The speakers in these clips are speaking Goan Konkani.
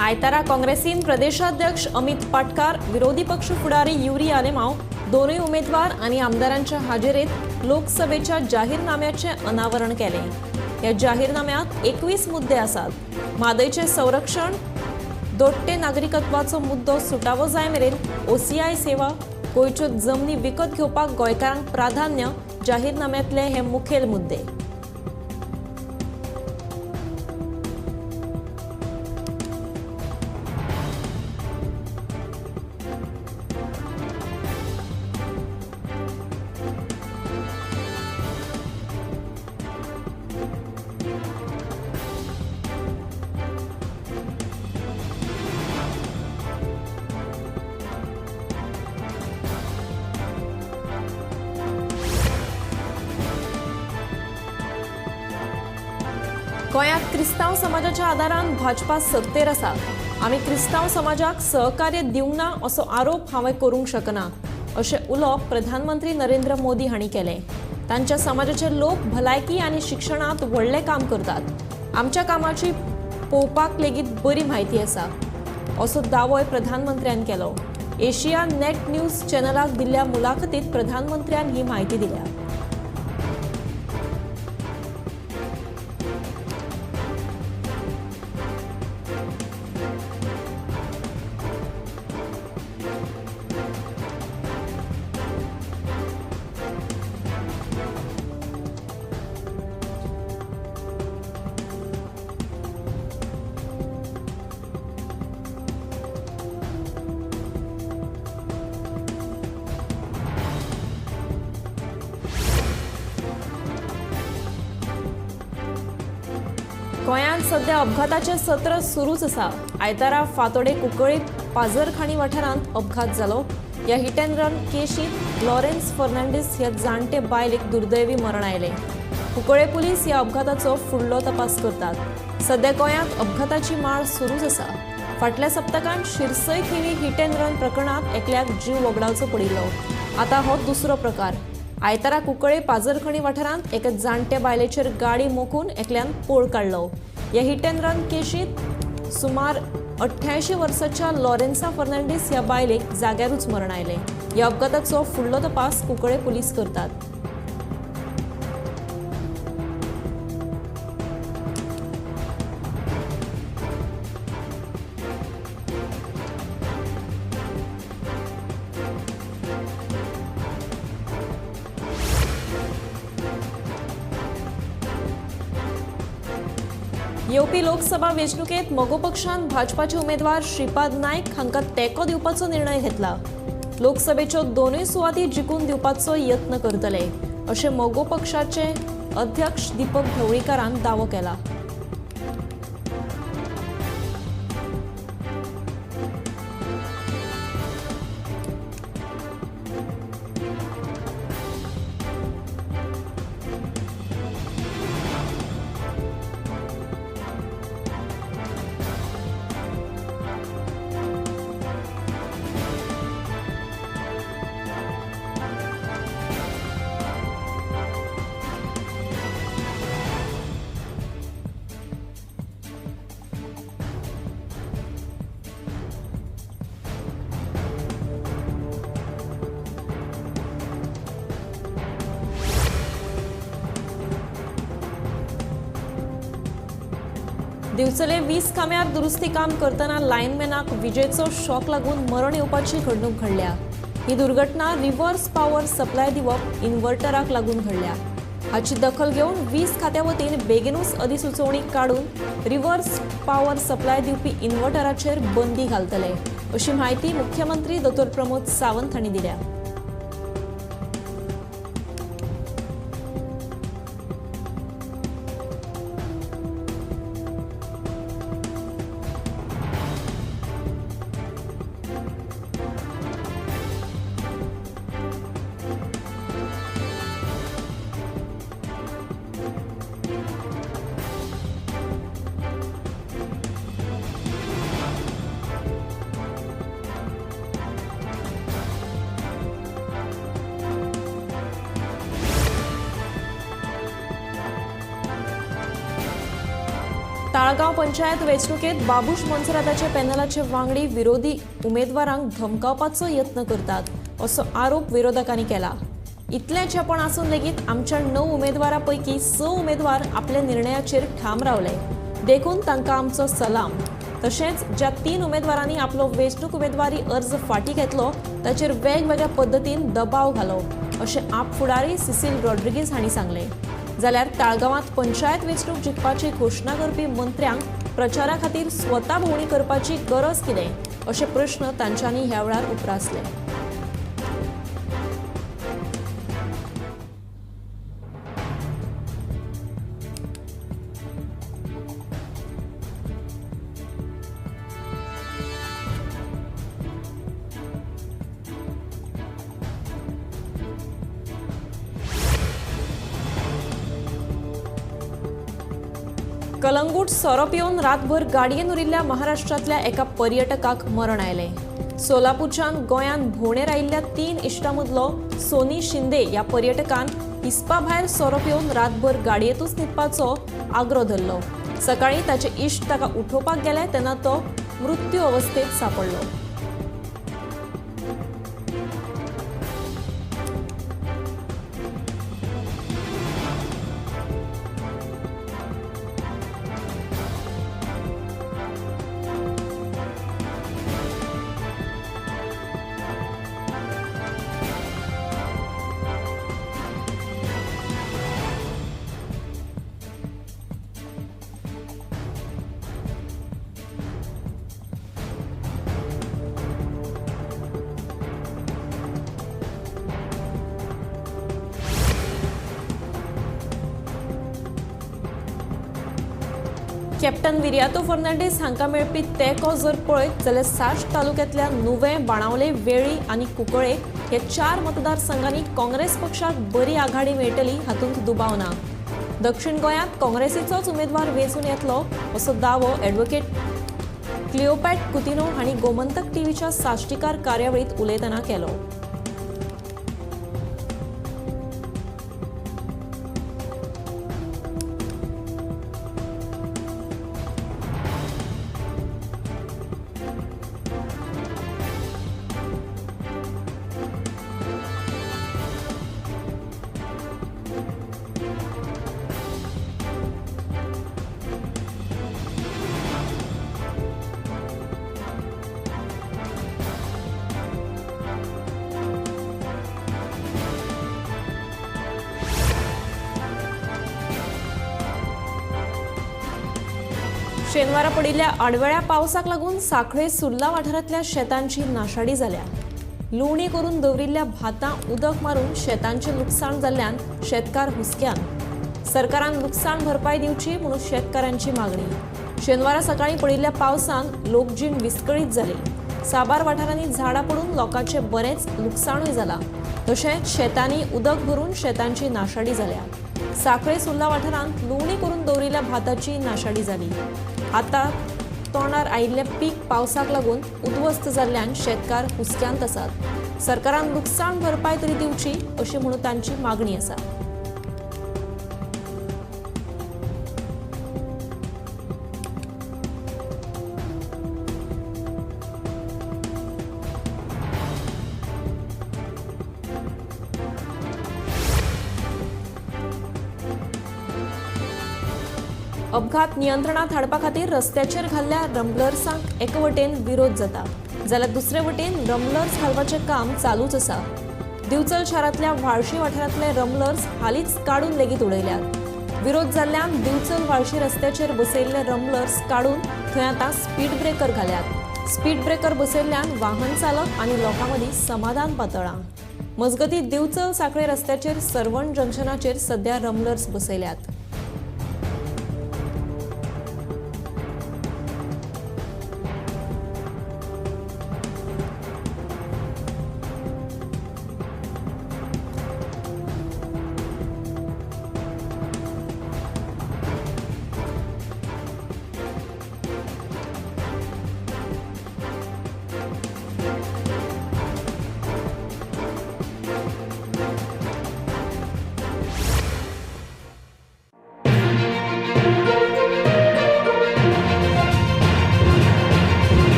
आयतारा काँग्रेसीन प्रदेशाध्यक्ष अमित पाटकार, विरोधी पक्ष फुडारी युरी आलेमाव दोनूय उमेदवार आनी आमदारांच्या हाजेरेत लोकसभेच्या जाहीरनाम्याचें अनावरण केलें. ह्या जाहीरनाम्यात 21 मुद्दे आसात. म्हादयचें संरक्षण, दोट्टे नागरिकत्वाचो मुद्दो सुटावो जाय मेरेन ओसीआय सेवा, गोंयच्यो जमनी विकत घेवपाक गोंयकारांक प्राधान्य जाहीरनाम्यांतले हे मुखेल मुद्दे. गोंयांत क्रिस्तांव समाजाच्या आदारान भाजपा सत्तेर आसा. आमी क्रिस्तांव समाजाक सहकार्य दिवंक ना असो आरोप हांवें करूंक शकना अशें उलोवप प्रधानमंत्री नरेंद्र मोदी हांणी केलें. तांच्या समाजाचे लोक भलायकी आनी शिक्षणांत व्हडलें काम करतात. आमच्या कामाची पळोवपाक लेगीत बरी म्हायती आसा असो दावोय प्रधानमंत्र्यान केलो. एशिया नेट न्यूज चॅनलाक दिल्ल्या मुलाखतीत प्रधानमंत्र्यान ही म्हायती दिल्या. गोंयांत सध्या अपघाताचें सत्र सुरूच आसा. आयतारा फातोडे कुंकळी पाजरखाणी वाठारांत अपघात जालो. ह्या हिट अँड रन केशींत लॉरेन्स फर्नांडीस ह्या जाणटे बायलेक दुर्दैवी मरण आयलें. कुंकळे पुलीस ह्या अपघाताचो फुडलो तपास करतात. सध्या गोंयांत अपघाताची माळ सुरूच आसा. फाटल्या सप्तकांत शिरसय थिवी हिट अँड रन प्रकरणांत एकल्याक जीव वगडावचो पडिल्लो. आतां हो दुसरो प्रकार. आयतारा कुंकळे पाजरखणी वाठारांत एका जाणटे बायलेचेर गाडी मोखून एकल्यान पळ काडलो. ह्या हिट अँड रन केशींत सुमार 88 वर्साच्या लॉरेन्सा फर्नांडीस ह्या बायलेक जाग्यारूच मरण आयलें. ह्या अपघाताचो फुडलो तपास कुंकळे पुलीस करतात. येवपी लोकसभा वेंचणुकेंत मगो पक्षान भाजपाचे उमेदवार श्रीपाद नायक हांकां तेंको दिवपाचो निर्णय घेतला. लोकसभेच्यो दोनूय सुवाती जिखून दिवपाचो यत्न करतले अशें मगो पक्षाचे अध्यक्ष दीपक ढवळीकारान दावो केला. दिवचले वीज खांब्यार दुरुस्ती काम करतना लायनमॅनाक विजेचो शॉक लागून मरण येवपाची घडणूक घडल्या. ही दुर्घटना रिव्हर्स पॉवर सप्लाय दिवप इन्व्हर्टराक लागून घडल्या. हाची दखल घेवन वीज खात्या वतीन बेगीनूच अधिसुचोवणी काडून रिव्हर्स पॉवर सप्लाय दिवपी इन्व्हर्टराचेर बंदी घालतले अशी म्हायती मुख्यमंत्री दोतोर प्रमोद सावंत हांणी दिल्या. ताळगांव पंचायत वेंचणुकेंत बाबूश मोन्सेराताच्या पॅनलाचे वांगडी विरोधी उमेदवारांक धमकावपाचो यत्न करतात असो आरोप विरोधकांनी केला। इतलें चेपण आसून लेगीत आमच्या 9 उमेदवारां पैकी 6 उमेदवार आपल्या निर्णयाचेर ठाम रावले, देखून तांकां आमचो सलाम। तशेंच ज्या 3 उमेदवारांनी आपलो वेंचणूक उमेदवारी अर्ज फाटीं घेतलो ताचेर वेगवेगळ्या पद्दतीन दबाव घालो अशें आप फुडारी सिसील रॉड्रिगीज हांणी सांगलें। जाल्यार ताळगांवांत पंचायत वेंचणूक जिखपाची घोशणा करपी मंत्र्यांक प्रचारा खातीर स्वता भोंवडी करपाची गरज कितें अशे प्रश्न तांच्यांनी ह्या वेळार उप्रासले। कलंगूट सोरो पिवन रातभर गाडयेन उरिल्ल्या महाराष्ट्रांतल्या एका पर्यटकाक मरण आयलें। सोलापूरच्यान गोंयांत भोंवडेर आयिल्ल्या 3 इश्टां मदलो सोनी शिंदे ह्या पर्यटकान हिसपा भायर सोरो पिवन रातभर गाडयेंतूच न्हिदपाचो आग्रो धरलो। सकाळीं ताचे इश्ट ताका उठोवपाक गेले तेन्ना तो मृत्यू अवस्थेंत सांपडलो। कॅप्टन विरियातो फर्नांडीस हांकां मेळपी तेंको जर पळयत जाल्यार साश्ट तालुक्यांतल्या नुवें, बाणावले, वेळी आनी कुंकळे हे 4 मतदारसंघांनी काँग्रेस पक्षाक बरी आघाडी मेळटली हातूंत दुबाव ना। दक्षिण गोंयांत काँग्रेसीचोच उमेदवार वेंचून येतलो असो दावो ॲडव्होकेट क्लिओपॅट कुतिनो हांणी गोमंतक टीव्हीच्या साश्टीकार कार्यावळींत उलयतना केलो। शेनवारा पडिल्ल्या आडवेळ्या पावसाक लागून सांखळे सुर्ला वाठारांतल्या शेतांची नाशाडी जाल्या। लुवणी करून दवरिल्ल्या भातां उदक मारून शेतांचें लुकसाण जाल्ल्यान शेतकार हुस्क्यान। सरकारान लुकसाण भरपाय दिवची म्हणून शेतकारांची मागणी। शेनवारा सकाळीं पडिल्ल्या पावसान लोकजीण विस्कळीत जाली। साबार वाठारांनी झाडां पडून लोकांचें बरेंच लुकसाणूय जालां। तशेंच शेतांनी उदक भरून शेतांची नाशाडी जाल्या। सांखळे सुर्ला वाठारांत लुवणी करून दवरिल्ल्या भाताची नाशाडी जाली। आतां तोंडार आयिल्लें पीक पावसाक लागून उद्ध्वस्त जाल्ल्यान शेतकार हुस्क्यांत आसात। सरकारान लुकसाण भरपाय तरी दिवची अशी म्हणून तांची मागणी आसा। अपघात नियंत्रणात हाडपा खातीर रस्त्याचेर घाल्ल्या रंबलर्सांक एके वटेन विरोध जाता जाल्यार दुसरे वटेन रंबलर्स घालपाचें काम चालूच आसा। दिवचल शारांतल्या व्हाळशी वाठारांतले रंबलर्स हालींच काडून लेगीत उडयल्यात। विरोध जाल्ल्यान दिवचल व्हाळशी रस्त्याचेर बसयल्ले रंबलर्स काडून थंय आतां स्पीड ब्रेकर घाल्यात। स्पीड ब्रेकर बसयल्ल्यान वाहन चालक आनी लोकां मदीं समाधान पातळ्ळां। मजगतीं दिवचल सांखळे रस्त्याचेर सर्वण जंक्शनाचेर सध्या रंबलर्स बसयल्यात।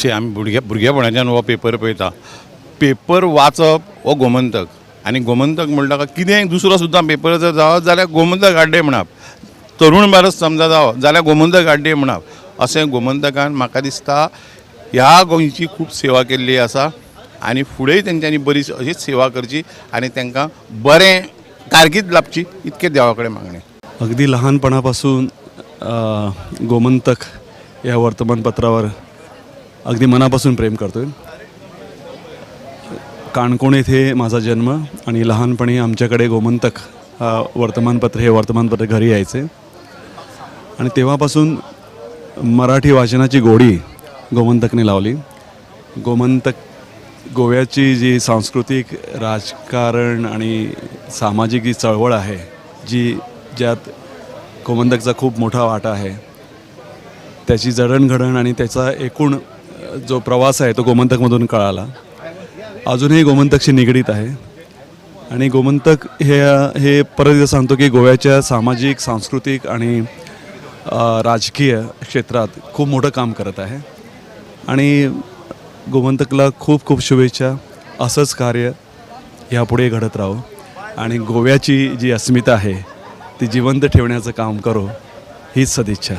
अशें आमी भुरगेपणाच्यान हो पेपर पळयता. पेपर वाचप हो गोमंतक आनी गोमंतक म्हणटा कितेंय दुसरो सुद्दां पेपर जर जावत जाल्यार गोमंतक हाड्डे म्हणप, तरुण भारत समजा जावो जाल्यार गोमंतक हाड्डे म्हणप. अशें गोमंतकान म्हाका दिसता ह्या गोंयची खूब सेवा केल्ली आसा आनी फुडेंय तेंच्यांनी बरी अशीच सेवा करची आनी तांकां बरें कारकीर्द लाबची इतकें देवा कडेन मागणें. अगदी लहानपणापासून गोमंतक या वर्तमानपत्रावर अगदी मनापासून प्रेम करतो आहे. काणकोण येथे माझा जन्म आणि लहानपणी आमच्याकडे गोमंतक हा वर्तमानपत्र हे वर्तमानपत्र घरी यायचे आणि तेव्हापासून मराठी वाचनाची गोडी गोमंतकने लावली. गोमंतक गोव्याची जी सांस्कृतिक, राजकारण आणि सामाजिक जी चळवळ आहे, जी ज्यात गोमंतकचा खूप मोठा वाटा आहे, त्याची जडणघडण आणि त्याचा एकूण जो प्रवास आहे तो गोमंतकमधून कळाला. अजूनही गोमंतकशी निगडीत आहे आणि गोमंतक हे हे परत एकदा सांगतो की गोव्याच्या सामाजिक, सांस्कृतिक आणि राजकीय क्षेत्रात खूप मोठं काम करत आहे आणि गोमंतकला खूप खूप शुभेच्छा. असंच कार्य ह्यापुढे घडत राहो आणि गोव्याची जी अस्मिता आहे ती जिवंत ठेवण्याचं काम करो हीच सदिच्छा.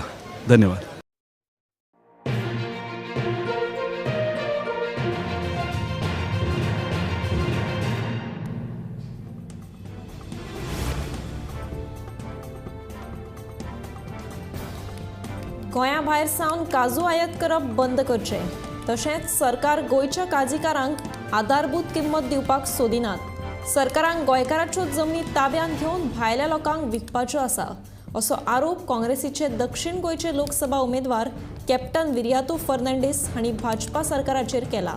धन्यवाद. गोंया भायर सावन काजू आयात करप बंद करचें, तशेंच सरकार गोंयच्या काजीकारांक आधारभूत किंमत दिवपाक सोदिनात. सरकारान गोंयकाराच्यो जमनी ताब्यांत घेवन भायल्या लोकांक विकपाच्यो आसा असो आरोप काँग्रेसीचे दक्षिण गोंयचे लोकसभा उमेदवार कॅप्टन विरियातो फर्नांडीस हांणी भाजपा सरकाराचेर केला.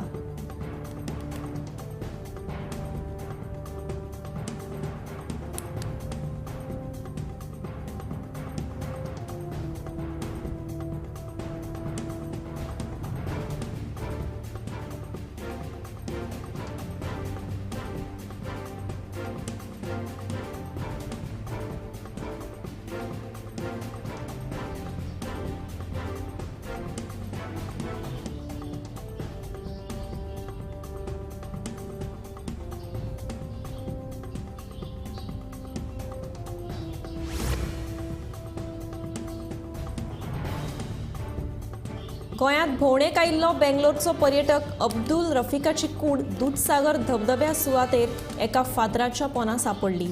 गोंयांत भोंवडेक आयिल्लो बेंगलोरचो पर्यटक अब्दुल रफिकाची कूड दुदसागर धबधब्या सुवातेर एका फातराच्या पोना सांपडली.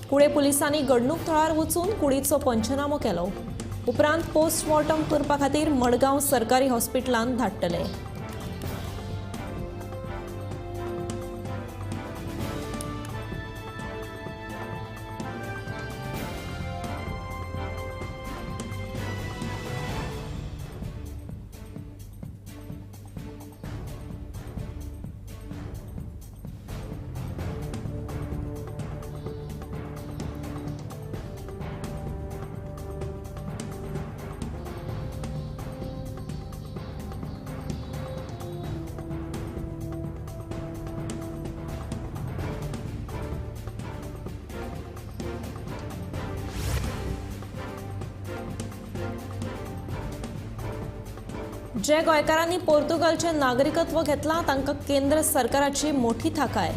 कुळे पुलिसांनी घडणूक थळार वचून कुडीचो पंचनामो केलो. उपरांत पोस्टमॉर्टम करपा खातीर मडगांव सरकारी हॉस्पिटलांत धाडटले. जे गोंयकारांनी पोर्तुगालचें नागरिकत्व घेतलां तांकां केंद्र सरकाराची मोठी थाकाय.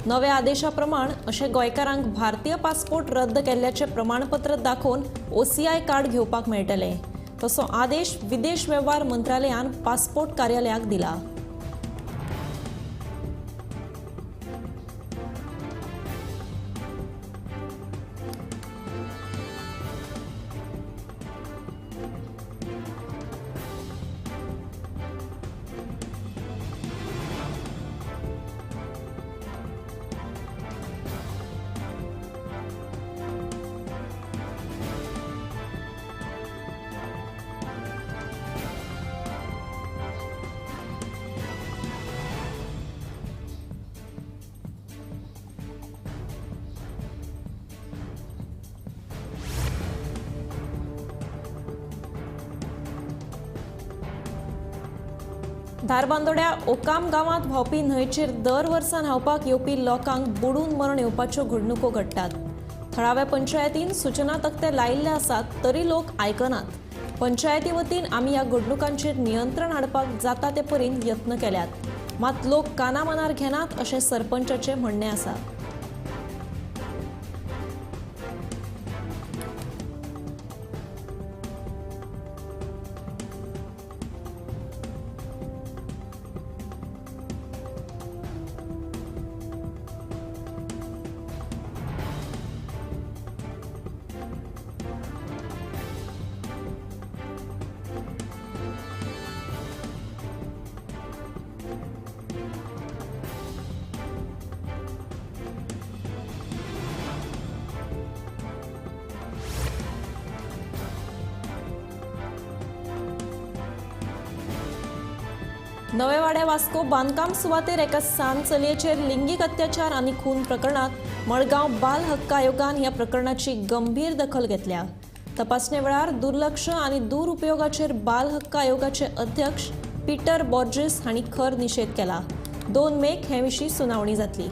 नव्या आदेशा प्रमाण अशे गोंयकारांक भारतीय पासपोर्ट रद्द केल्ल्याचें प्रमाणपत्र दाखोवन OCI card घेवपाक मेळटलें. तसो आदेश विदेश वेव्हार मंत्रालयान पासपोर्ट कार्यालयाक दिला. धारबांदोड्या ओकाम गांवांत व्हांवपी न्हंयचेर दर वर्सा न्हांवपाक येवपी लोकांक बुडून मरण येवपाच्यो घडणुको घडटात. थळाव्या पंचायतीन सूचना तक्ते लायिल्ले आसात तरी लोक आयकनात. पंचायती वतीन आमी ह्या घडणुकांचेर नियंत्रण हाडपाक जाता ते परीन यत्न केल्यात, मात लोक कानामनार घेनात अशें सरपंचाचें म्हणणें आसा। नवेवाड्या वास्को बांदकाम सुवातेर एका सान चलयेचेर लिंगीक अत्याचार आनी खून प्रकरणात मडगांव बाल हक्क आयोगान ह्या प्रकरणाची गंभीर दखल घेतल्या। तपासणे वेळार दुर्लक्ष आनी दुरुपयोगाचेर बाल हक्क आयोगाचे अध्यक्ष पीटर बॉर्जिस हांणी खर निशेध केला। 2 मेक हे विशीं सुनावणी जातली।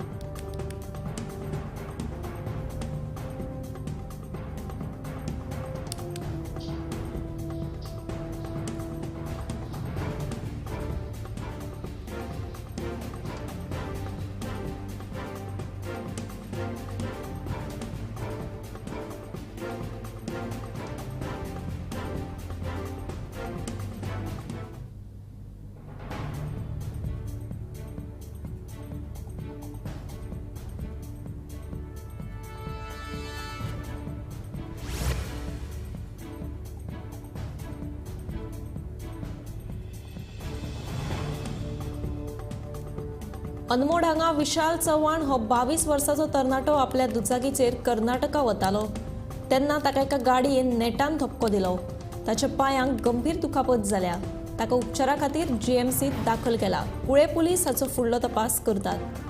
अनमोड हांगा विशाल चव्हाण हो 22 वर्साचो तरणाटो आपल्या दुचाकीचेर कर्नाटका वतालो तेन्ना ताका एका गाडयेन नेटान धपको दिलो। ताच्या पांयांक गंभीर दुखापत जाल्या। ताका उपचारा खातीर जीएमसीत दाखल केला। कुळे पुलीस हाचो फुडलो तपास करतात।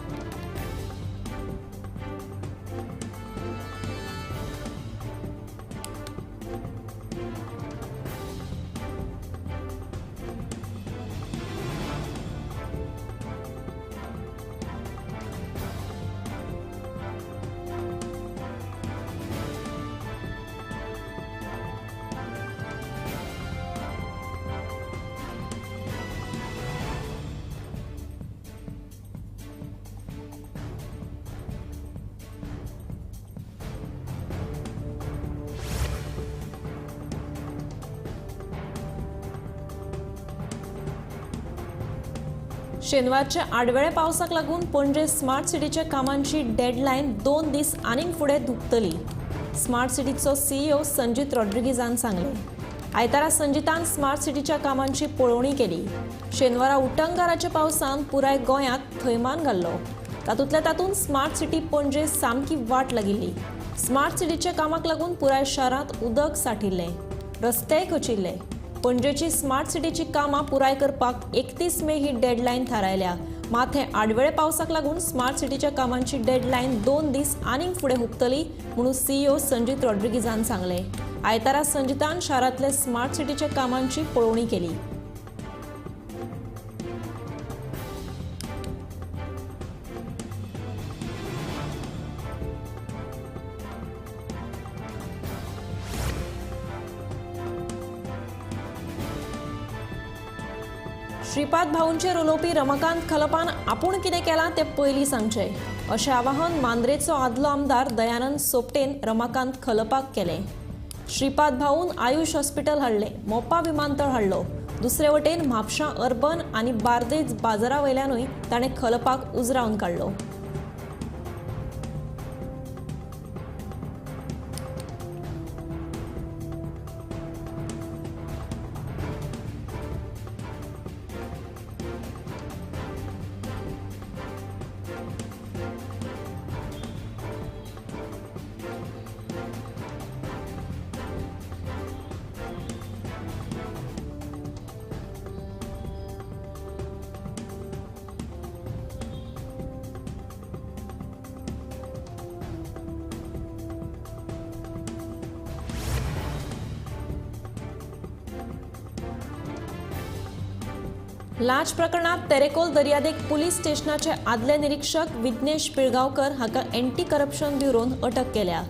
शेनवारच्या आडवेळ्या पावसाक लागून पणजे स्मार्ट सिटीच्या कामांची डेडलायन 2 दीस आनीक फुडें धुकतली। स्मार्ट सिटीचो सीईओ संजीत रॉड्रिगीजान सांगलें। आयतारा संजीतान स्मार्ट सिटीच्या कामांची पळोवणी केली। शेनवारा उटंगाराच्या पावसान पुराय गोंयांत थैमान घाल्लो। तातूंतल्या तातूंत स्मार्ट सिटी पणजे सामकी वाट लागिल्ली। स्मार्ट सिटीच्या कामाक लागून पुराय शारांत उदक साठिल्लें, रस्तेय खचिल्ले। पणजेची स्मार्ट सिटीची कामां पुराय करपाक 31 मे ही डेडलायन थारायल्या। मात हे आडवेळे पावसाक लागून स्मार्ट सिटीच्या कामांची डेडलायन 2 दीस आनीक फुडें हुपतली म्हणून सीईओ संजीत रॉड्रिगीजान सांगलें। आयतारा संजीतान शारांतले स्मार्ट सिटीच्या कामांची पळोवणी केली। श्रीपाद भाऊंचेर उलोवपी रमाकांत खलपान आपूण कितें केलां तें पयलीं सांगचें अशें आवाहन मांद्रेचो आदलो आमदार दयानंद सोपटेन रमाकांत खलपाक केलें। श्रीपाद भाऊन आयुष हॉस्पिटल हाडलें, मोपा विमानतळ हाडलो। दुसरे वटेन म्हापशां अर्बन आनी बार्देज बाजारा वयल्यानूय ताणें खलपाक उजरावन काडलो। लांच प्रकरणात तेरेकोल दर्यादेग पुलीस स्टेशनाचे आदले निरीक्षक विघ्नेश पिळगांवकर हाका एंटी करप्शन ब्युरोन अटक केल्या।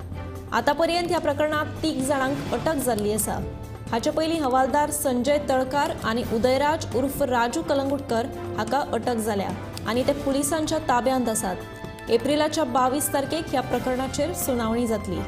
आतापर्यंत ह्या प्रकरणात 3 जाणांक अटक जाल्ली आसा। हाचे पयलीं हवालदार संजय तळकार आनी उदयराज उर्फ राजू कलंगुटकर हाका अटक जाल्या आनी ते पुलिसांच्या ताब्यांत आसात. एप्रिलाच्या 22 तारखेक ह्या प्रकरणाचेर सुनावणी जातली.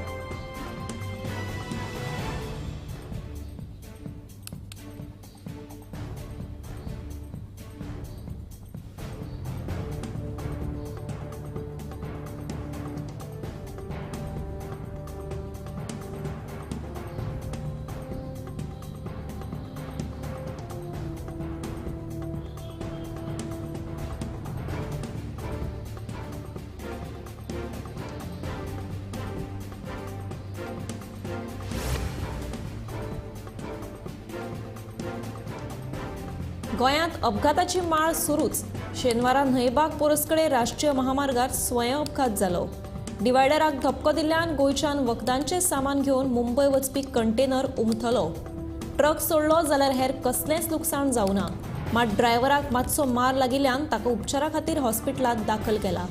गोंयांत अपघाताची माळ सुरूच. शेनवारा न्हंयबाग पोरसकडे राष्ट्रीय महामार्गार स्वयं अपघात जालो. डिवायडराक धपको दिल्ल्यान गोंयच्यान वखदांचें सामान घेवन मुंबय वचपी कंटेनर उमथलो. ट्रक सोडलो जाल्यार हेर कसलेंच लुकसाण जावना. मात ड्रायव्हराक मातसो मार लागिल्ल्यान ताका उपचारा खातीर हॉस्पिटलांत दाखल केला.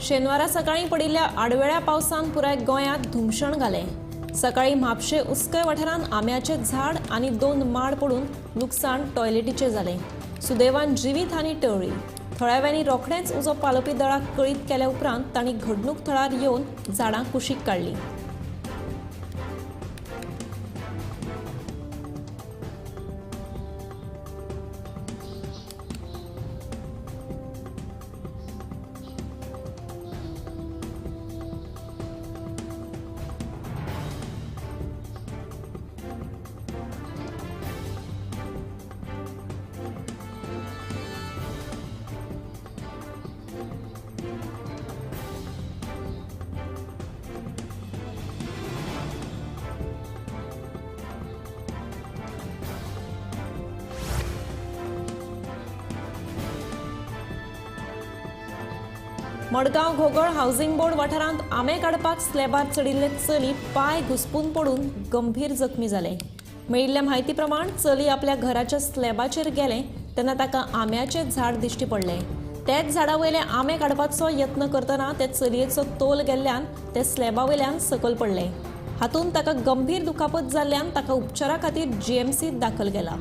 शेनवारा सकाळी पडिल्ल्या आडवेळ्या पावसान पुराय गोंयांत धुमशण घालें. सकाळी म्हापशें उसकय वाठारांत आंब्याचें झाड आनी 2 माड पडून लुकसाण टॉयलेटीचें जालें. सुदैवान जिवीत हानी टळ्ळी. थळाव्यांनी रोखडेंच उजो पालोवपी दळाक कळीत केल्या उपरांत तांणी घडणूक थळार येवन झाडां कुशीक काडलीं. मडगांव घोगळ हावसिंग बोर्ड वाठारांत आंबे काडपाक स्लॅबार चडिल्ले चली पांय घुसपून पडून गंभीर जखमी जाले. मेळिल्ल्या म्हायती प्रमाण चली आपल्या घराच्या स्लॅबाचेर गेलें तेन्ना ताका आंब्याचें झाड दिश्टी पडलें. तेच झाडा वयले आंबे काडपाचो यत्न करतना ते चलयेचो तोल गेल्ल्यान ते स्लॅबा वयल्यान सकयल पडलें. हातूंत ताका गंभीर दुखापत जाल्ल्यान ताका उपचारा खातीर जीएमसींत दाखल केला.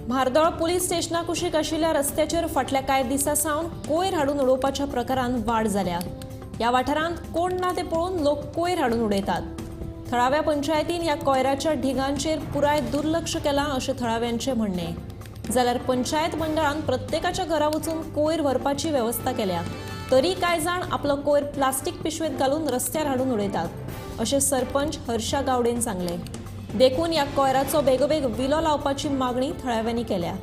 म्हार्दोळ पुलीस स्टेशना कुशीक आशिल्ल्या रस्त्याचेर फाटल्या कांय दिसां सावन कोयर हाडून उडोवपाच्या प्रकारान वाड जाल्या. ह्या वाठारांत कोण ना ते पळोवन लोक कोयर हाडून उडयतात. थळाव्या पंचायतीन ह्या कोयराच्या ढिगांचेर पुराय दुर्लक्ष केलां अशें थळाव्यांचें म्हणणें. जाल्यार पंचायत मंडळान प्रत्येकाच्या घरा वचून कोयर व्हरपाची वेवस्था केल्या तरी कांय जाण आपलो कोयर प्लास्टीक पिशवेंत घालून रस्त्यार हाडून उडयतात अशें सरपंच हर्षा गावडेन सांगलें. देखून ह्या कोयराचो बेगोबेग विलो लावपाची मागणी थळाव्यांनी केल्या.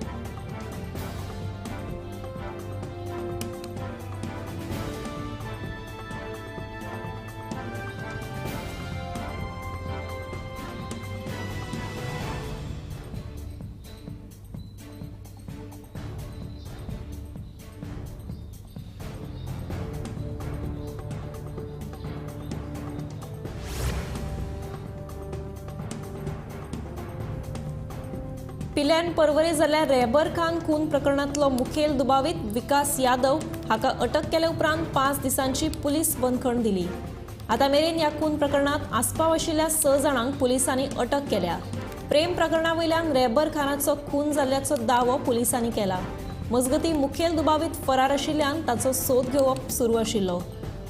पिल्यान परवरी जाल्ल्या रेबर खान खून प्रकरणांतलो मुखेल दुबावीत विकास यादव हाका अटक केल्या उपरांत 5 दिसांची पुलीस बंदखण दिली. आतां मेरेन ह्या खून प्रकरणांत आस्पाव आशिल्ल्या 6 जाणांक पुलिसांनी अटक केल्या. प्रेम प्रकरणा वयल्यान रेबर खानाचो खून जाल्ल्याचो दावो पुलिसांनी केला. मजगतीं मुखेल दुबावीत फरार आशिल्ल्यान ताचो सोद घेवप सुरू आशिल्लो.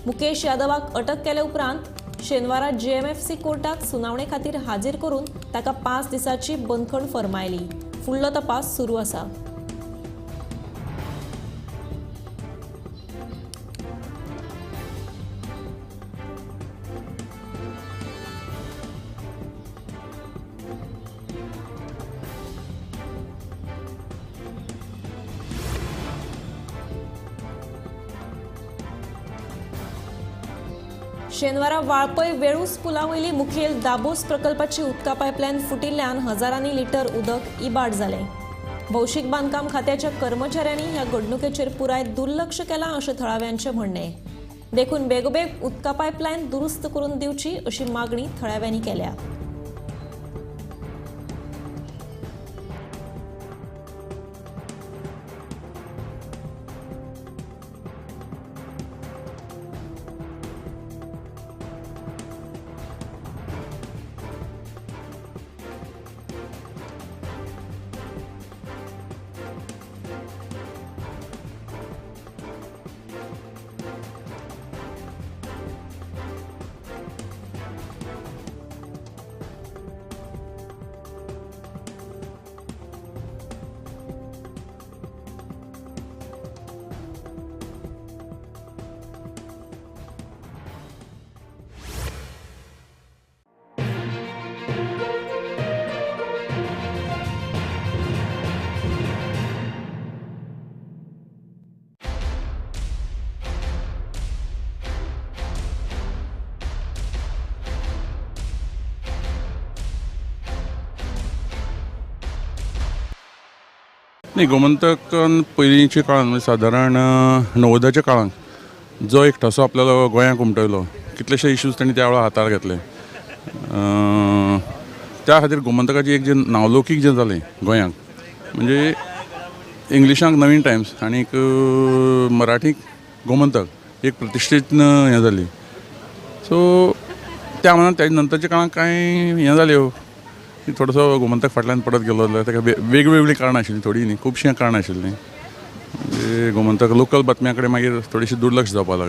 मुकेश यादवाक अटक केले उपरांत शेनवारा जीएमएफसी कोर्टात सुनावणे खातीर हाजीर करून ताका 5 दिसांची बंदखण फर्मायली. फुडलो तपास सुरू आसा. शेनवारा वाळपय वेळूस पुलावयली मुखेल दाबोस प्रकल्पाची उदका पायपलायन फुटिल्ल्यान हजारांनी लिटर उदक इबाड जालें. भौशीक बांदकाम खात्याच्या कर्मचाऱ्यांनी ह्या घडणुकेचेर पुराय दुर्लक्ष केलां अशें थळाव्यांचें म्हणणें. देखून बेगोबेग उदका पायपलायन दुरुस्त करून दिवची अशी मागणी थळाव्यांनी केल्या. नाही, गोमंतकान पयलींच्या काळान म्हणजे सादारण 90च्या काळान जो एक ठसो आपल्याला गोंयांक उमटयलो, कितलेशे इश्यूज तांणी त्या वेळार हातार घेतले. त्या खातीर गोमंतकाची एक जे नावलौकीक जें जालें गोंयांक, म्हणजे इंग्लिशांक नवीन टायम्स आनीक मराठीक गोमंतक एक प्रतिश्ठीत हें जाली. सो त्या मानान तेज नंतरच्या काळान कांय हें जाल्यो, थोडोसो गोमंतक फाटल्यान पडत गेलो जाल्यार ताका वेगवेगळीं कारणां आशिल्लीं, थोडीं न्ही, खुबशीं कारणां आशिल्लीं. म्हणजे गोमंतक लोकल बातम्यां कडेन मागीर थोडीशी दुर्लक्ष जावपाक लागलें.